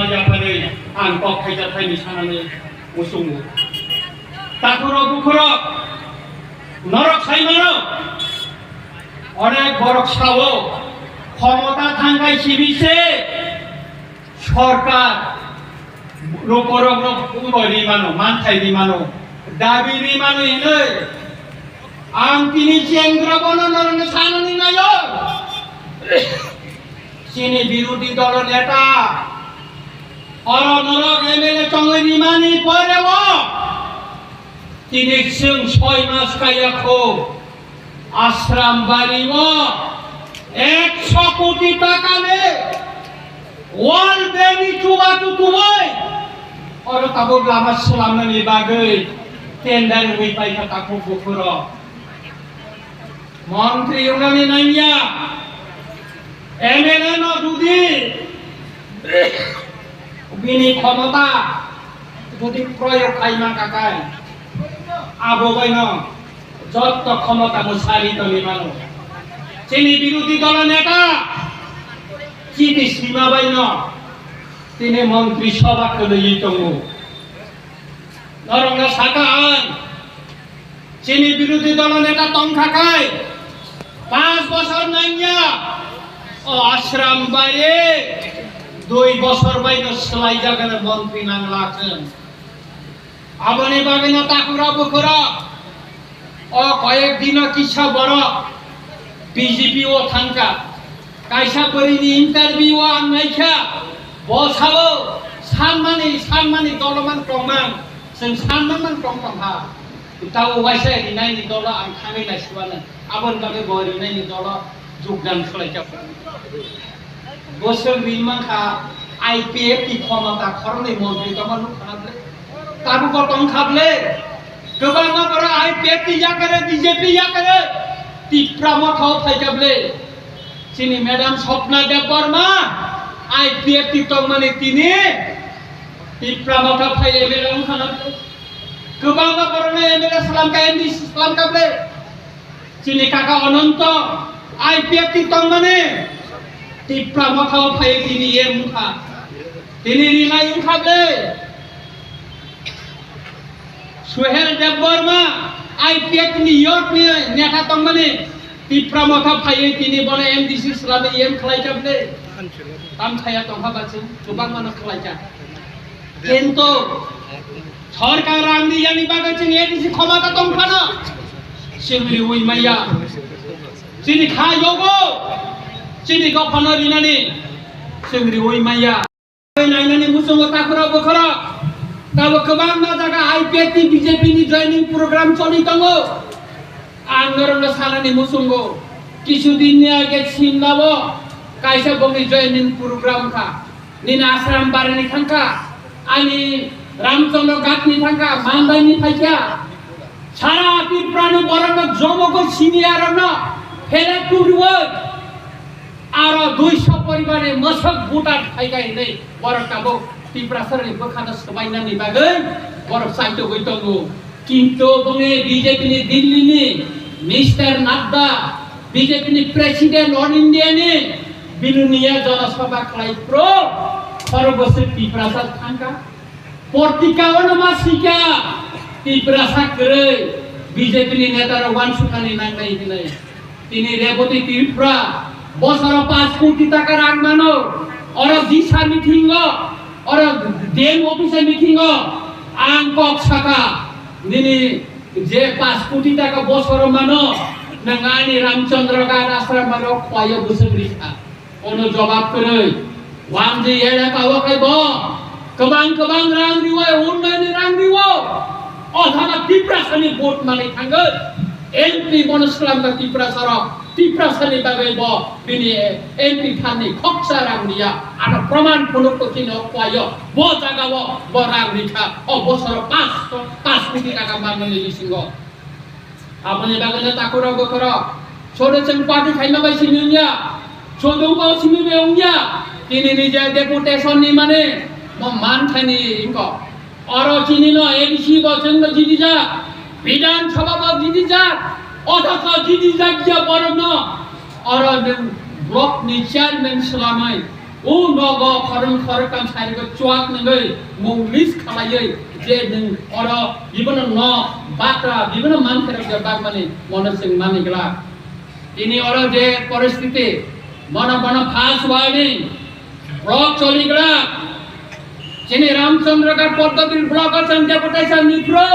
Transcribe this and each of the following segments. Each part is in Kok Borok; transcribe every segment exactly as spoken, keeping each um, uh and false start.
Yapharwi ang kok khaijak phaini sanani muchungo. Takhurok bukhurok norok sai mano, onek borok sao, khomota thangkai sibise sorkar lukurokno bumbo ri mano, manthai ri mano, dabi ri mano hinwi ang tini chengra bono norokno sanani naio. Chini birodhi dolo neta, oro norok M L A chongwi rimani pore o, tini chwng soi mas kaya kho, Ashram Bari o ekso koti taka ni wall beni chuba tutuwi, oro tabuk lama swlamnani bagwi tender wngwi paikha takhuk bukhurok. Montri wngnani nangya, M L A no jodi bini khomota jodi proyog khaima kakai, abo baino jotto khomota no sari tongwi mano. Chini birodhi dolo neta chini sima baino tini montri sobha khwlaiwi tongo. Norokno saka ang, chini birodhi dolo neta tongkha khai, panch bosor nangya, o Ashram Bari dui bosor baino swlaijak hwnwi montri nangla chwng. Aboni bagwino takhura bukhura o koyek dino kisa borok B J P o thangkha. Kaisa bwrwini interview o ang naikha, bo sao sanmani, sanmani doloman tongman, chwng sanmani tong tongkha. Tabo waisa rinaini dolo ang thangwi naisubano. Aboni bagwi bo rinaini dolo jogdan khlaikha. Bo chwng ri mankha I P F T khomota khoroknwi montri tongma nukha na ble. Tabuk bo tongkha ble. Kwbangma borok I P F T yakare, B J P yakare, Tipra Motha o phaikha ble. Chini Madam Swapna Debbarma I P F T tongmani tini Tipra Motha phai M L A wngkha na ble. Kwbangma borokno M L A swlamkha, M D C swlamkha ble. Chini kaka Ananto I P F T tongmani Tipra Motha o phai tini M wngkha. Tini rinai wngkha ble. Suhel Debbarma I P F ni York ni neta tongmani Tipra Motha phaiwi tini bono M D C swlamwi M khlaikha ble. Tam khaya tongkha ba chwng kwbangma no khlaikha. Kintu sorkar rang riyani bagwi chwng A D C khomota tongphano chwng riwi maya. Chini kha yogo chini dophano rinani chwng riwi maya. Nainani muchungo takhura bukhura tabo kwbangma jaga I P F T B J P ni joining program choli tongo. Ang norokno sanani muchungo, kisu din ni age Simla o kaisa bongni joining program kha. Nini Ashram Barini thangkha, ani Ramchandra Ghat ni thangkha, Mandai ni phaikha. Sara Tripura ni borokno jomo khe sini arokno phelek tubuwi. Aro duiso poribar ni mwswk voter phaikha hinwi borok tabuk Tiprasa ni bwkhano swbainani bagwi borok chaitogwi tongo. Kintu bongni B J P ni Delhi ni Mister Nadda, B J P ni President All India ni bini niya Jana Sabha khlai pro, khoro bwswk Tiprasa thangkha. Portika ono ma sika, Tiprasa kwrwi B J P ni neta rok wansukani nangnai hinwi. Tini Reboti Tripura bosoro panch koti taka rang mano, oro jisa meeting o, oro D M office meeting o ang kok saka, nini je panch koti taka bosoro mano, nwng ani Ramchandra Ghat ashram mano khwlaio bwswk rikha. Ono jobab kwrwi, wamjwi elaka o khai bo kwbang kwbang rang riwi, unnayoni rang riwi, othana Tiprasani vote manwi thangwi M P bono swlamkha Tiprasarok, Tiprasani bagwi bo bini M P phanni khoksa rang riya, ano proman phunuk kwchwino khwlaio, bo jagao bo rang rikha, o bosoro panch, panch koti taka manmani bisingo. Aboni bagwino takhurok bukhurok, sodo chwng party khaima bai simi wngya, sodo bo simi bai wngya, tini ni je deputation ni mane, mo man thani wngkha. Oro chini no A D C bo chwng no jidi jak, Bidhan Sabha bo jidi jak, othocho jidi jak ya borok no, oro nwng block ni chairman swlamai, O nogo khorang khorokam sairigwi chuak nangwi mung list khalaiwi je nwng oro bibono nok bakra bibono manthai rok je bakmani mono chwng mani glak. Tini oro je poristiti mono bono first warning block choli glak. Chini Ramchandra Ghat Poddoti block o chwng deputation ni pro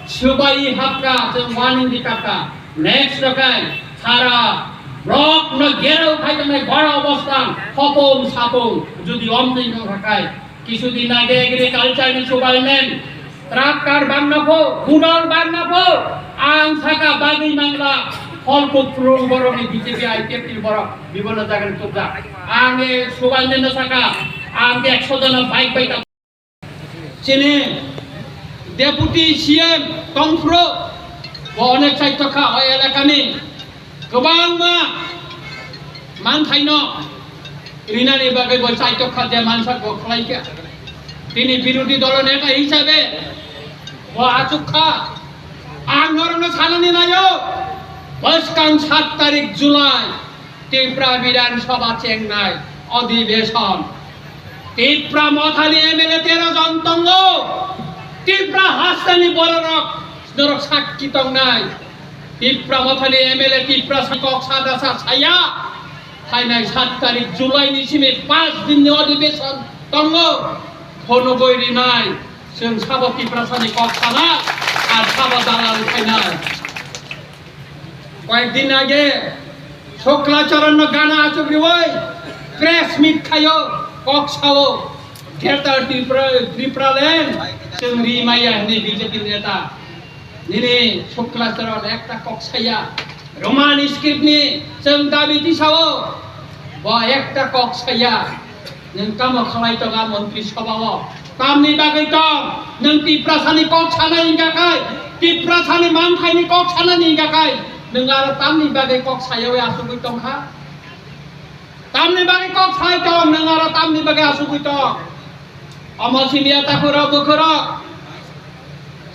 subai hapka chwng warning di kapka. Next rokai sara block no gerau khai tongnai boro obostha hopong sapong jodi omtwi nung hakai. Kisu din age agriculture ni superintendent tractor bangna pho, kudal bangna pho, ang saka bagwi mangla, holkuk phrung borok ni B J P I P F ni borok bibono jaga ni tubjak. Ang e superintendent saka, ang ekso jona bike bai ta. Chini deputy C M tongphuru bo onek chaitokha o elakani kwbangma manthaino rinani bagwi bo chaitokha je mansak bo khlaikha. Tini birodhi dolo neta hisabe bo achukha. Ang norokno sanani naio, bwskang sat tarik July Tripura Bidhan Sabha chengnai odhibeshon. Tipra Mothani M L A tero jon tongo. Tipra hasteni bororok norok sakki tongnai. Tipra Mothani M L A Tipra sa kok sada sa saya. Phainai sat tarik July ni simi pas din ni odhibeshon tongo. Phonogoi rinai. Chwng sabo Tiprasani kok sana, ar sabo dalal khainai. Koyek din age Shukla Charan no gana achuk riwi press meet khayo, kok sao, Greater Tripura, Tripura land chwng ri maya hwnwi B J P neta. Nini Shukla Charan ekta kok saya, Roman script ni chwng dabi tisao, bo ekta kok saya. Nwng tamo khalai tongo a montri sabha o? Tamni bagwi tong? Nwng Tiprasani kok sana hingka khai, Tiprasani manthaini kok sanani hingka khai, nwng aro tamni bagwi kok sayawi asugwi tongkha? Tamni bagwi kok sai tong, nwng aro tamni bagwi asugwi tong? Omo siniya takhurok bukhurok,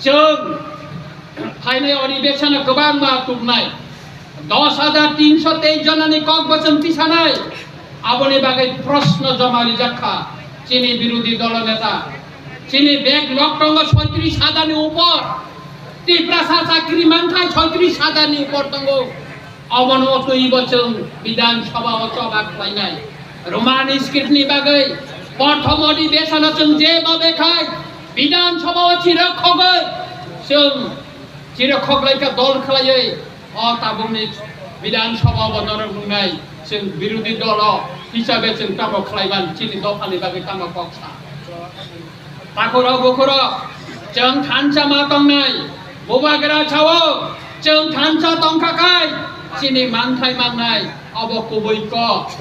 chwng phainai odhibeshano kwbangma tubnai, dos hajar tinso teis jonani kok bwchwng tisanai, aboni bagwi proshno joma rijak kha chini birodhi dolo neta. Chini bag log tongo soitris hajar ni upor, Tiprasa chakri mankha soitris hajar ni upor tongo. Obono twibo chwng Bidhan Sabha o choba khlainai. Roman script ni bagwi prothom odhibeshon o chwng je babe khai Bidhan Sabha o chirok khogwi chwng chirok khoglai kha dol khlaiwi o tabukni Bidhan Sabha o norok nungnai chwng birodhi dolo hisabe chwng tamo khlaiman chini dophani bagwi tamo kok sa. Takhurok bukhurok, chwng thansa ma tongnai, bubagra sao, chwng thansa tongkha khai, chini manthai mangnai, obo kubui kok.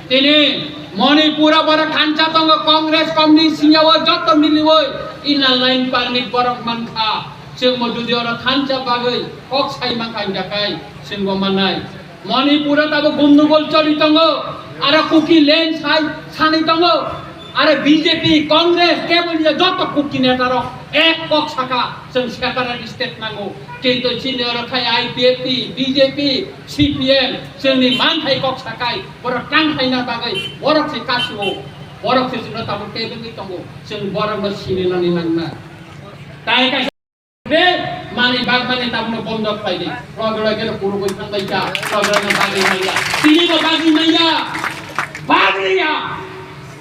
Tini Manipur o borok thansa tongo, Congress, Communist singya o joto miliwi Inner Line Permit borok mankha, chwngbo jodi oro thansa bagwi kok sai mankha hingkha khai, chwngbo mannai. Manipur o tabuk gundugol choli tongo, aro Kuki land sai sani tongo, aro B J P, Congress, kebo ya joto Kuki neta rok ek kok saka, chwng separate state nango, kintu chini oro khai I P F T, B J P, C P M, chwngni manthai kok sakai, borok tang khaina bagwi, borok se kasio, borok se chwngno tabuk tebengwi tongo, chwng borokno sinilani nangna. Tai kaisa Be, mani bag mani tabno bondo khlai di. Loge loge no kurugwi thangbai kha, loge loge no bagwi manya. Tini bo bagwi manya. Bagwi ya.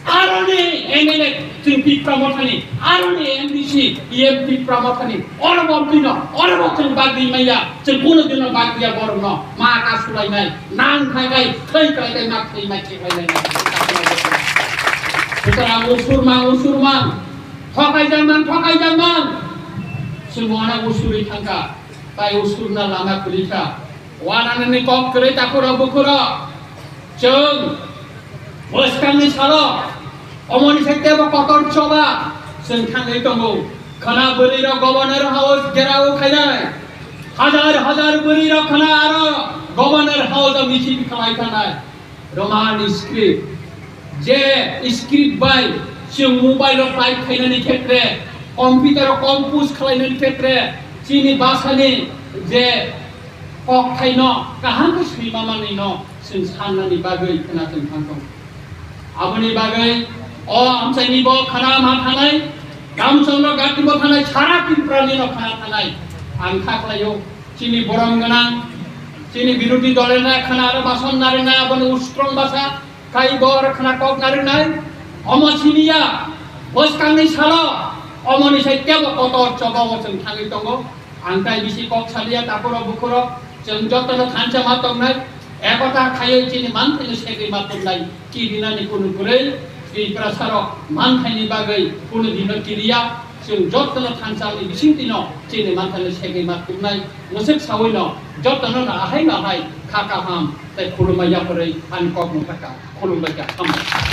Aroni M L A chwng Tipra Mothani, aroni M D C, E M Tipra Mothani. Oro bo tino, oro bo chwng bagwi manya. Chwng kuno dino bagwi ya borok no. Ma ka sulai nai, nang khai kai, khai kai kai ma khai mai khai mai nai. Sutra usur ma, usur ma. Thokai jang man, thokai jang man. Chwng wana usuri thangka. Tai usurna lama kwrwi kha. Wananani kok kwrwi takhurok bukhurok. Chwng bwskangni salo omoni se tebo kotor choba chwng thangwi tongo. Khwna bwrwirok Governor House gherao khainai. Hajar hajar bwrwirok khwna aro Governor House o misil khlai thanai. Roman script, je script bai chwng mobile o type khainani khetre, computer o compose khlainani khetre, chini bhasha ni je kokthaino kaham khe swima manwino chwng sannani bagwi khwna chwng thang tongo. Aboni bagwi o amchaini bo khana ma thanai, Ramchandra Gandhi bo thanai, sara Tripura ni no khana thanai. Ang kha khlaio, chini borom gwnang, chini birodhi dol rok khana aro bason narinai, aboni ustrong basa, kai bo aro khana kok narinai. Omo siniya, bwskangni salo, omoni sai kebo kotor choba o chwng thangwi tongo. Ang tai bisi kok salia, takhurok bukhurok, chwng jotono thansa ma tongnai, ekota khaiwi chini manthaino segwi ma tongnai, kirinani kunu kwrwi, Tiprasarok manthaini bagwi kunu dino kiriya, chwng jotono thansa wngni bisingtwino chini manthaino segwi ma tongnai, mwswk sawino jotono no ahai no ahai kha kaham tei khulumma yaphurwi ani kokmung kha kha, khulumbai kha, hambai.